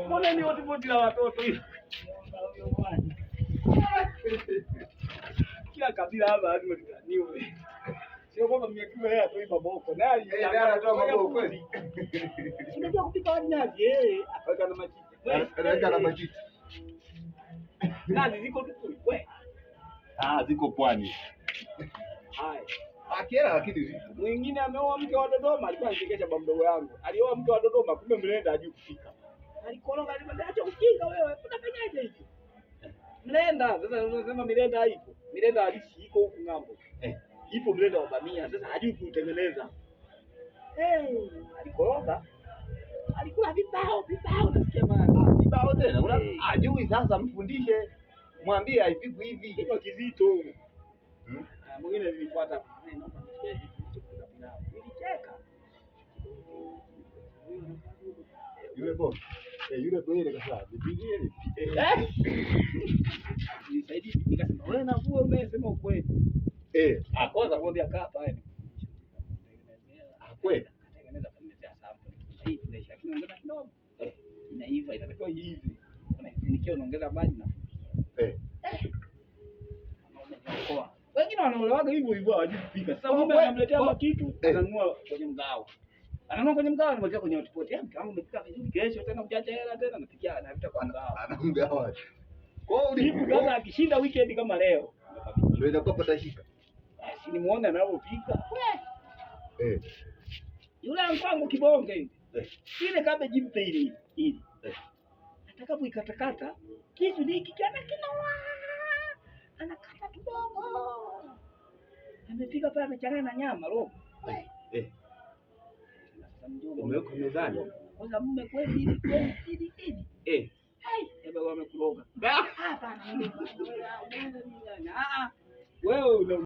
Mbona ni hotpot la watoto hiyo? Kila kabila hapa lazima litaniwe. Sio kwamba mmekiwa yeye atoi maboko. Naye Eh, naye anatoa maboko kweli. Unajua kupika wali nazi eh, akaweka na majiti. Anaweka na majiti. Nazi ziko tu kule. We. Ah, ziko pwani. Haya. Akiela lakini zipo. Mwingine ameoa mke wa Dodoma, alikuwa anachekesha baba mdogo yangu. Alioa mke wa Dodoma, kumbe mlenda hajui kupika. Alikoroga, alimwambia acha ujinga wewe, unafanyaje hivi? Mlenda, sasa unasema milenda haipo. Milenda halisi iko huku ng'ambo. Eh. Ipo mlenda wa bamia, sasa hajui kuutengeneza. Eh, alikoroga. Alikula vibao, vibao nasikia mara. Kibao tena. Una Eh. ajui sasa mfundishe. Mwambie haipikwi hivi. Kichwa kizito. Hmm? Na mwingine nilifuata, "Eh, naomba nisikie hivi kilichopika pilau." Nilicheka. Yule boss. Eh, yule boy ile kasema, nipigie nipige. Eh? Nisaidie, nikasema wewe navua umesema ukweli. Eh, Ah, kwanza kumwambia kaa pale. ah, kweli. Katengeneza kaniletea sample. Hii fresh lakini ongeza kidogo. Eh. Inaiva inatakiwa iive. Unaifunikia unaongeza maji na Eh. umeniokoa. Wengine wanaolewaga hivyo hivyo hawajui kupika. Sasa mume Oh, anamletea oh. makitu, Eh. ananunua kwenye mgao. Ananunua kwenye mgao anamwekea kwenye hotpot. Eh, mke wangu umepika vizuri, kesho tena ujanja hela tena anapikia anapita kwa mgao. Anamgawa. Kwa hiyo Siku sasa akishinda weekend kama leo, ndio inakuwa patashika. basi nimuone anavyopika. We, Eh. yule mpango kibonge hivi. Eh. Ile cabbage mpe ile ile. Eh. Atakapoikatakata kisu ni hiki kiana kinoa. Anakata kidogo. Amepika pale amechanganya na nyama robo. We. Eh. Sasa mjomba, Umeweka mezani. Kwanza mume kweli ili kweli ili ili. Eh. Hai, ebe wamekuroga. Hapana. Ah ah. Wewe una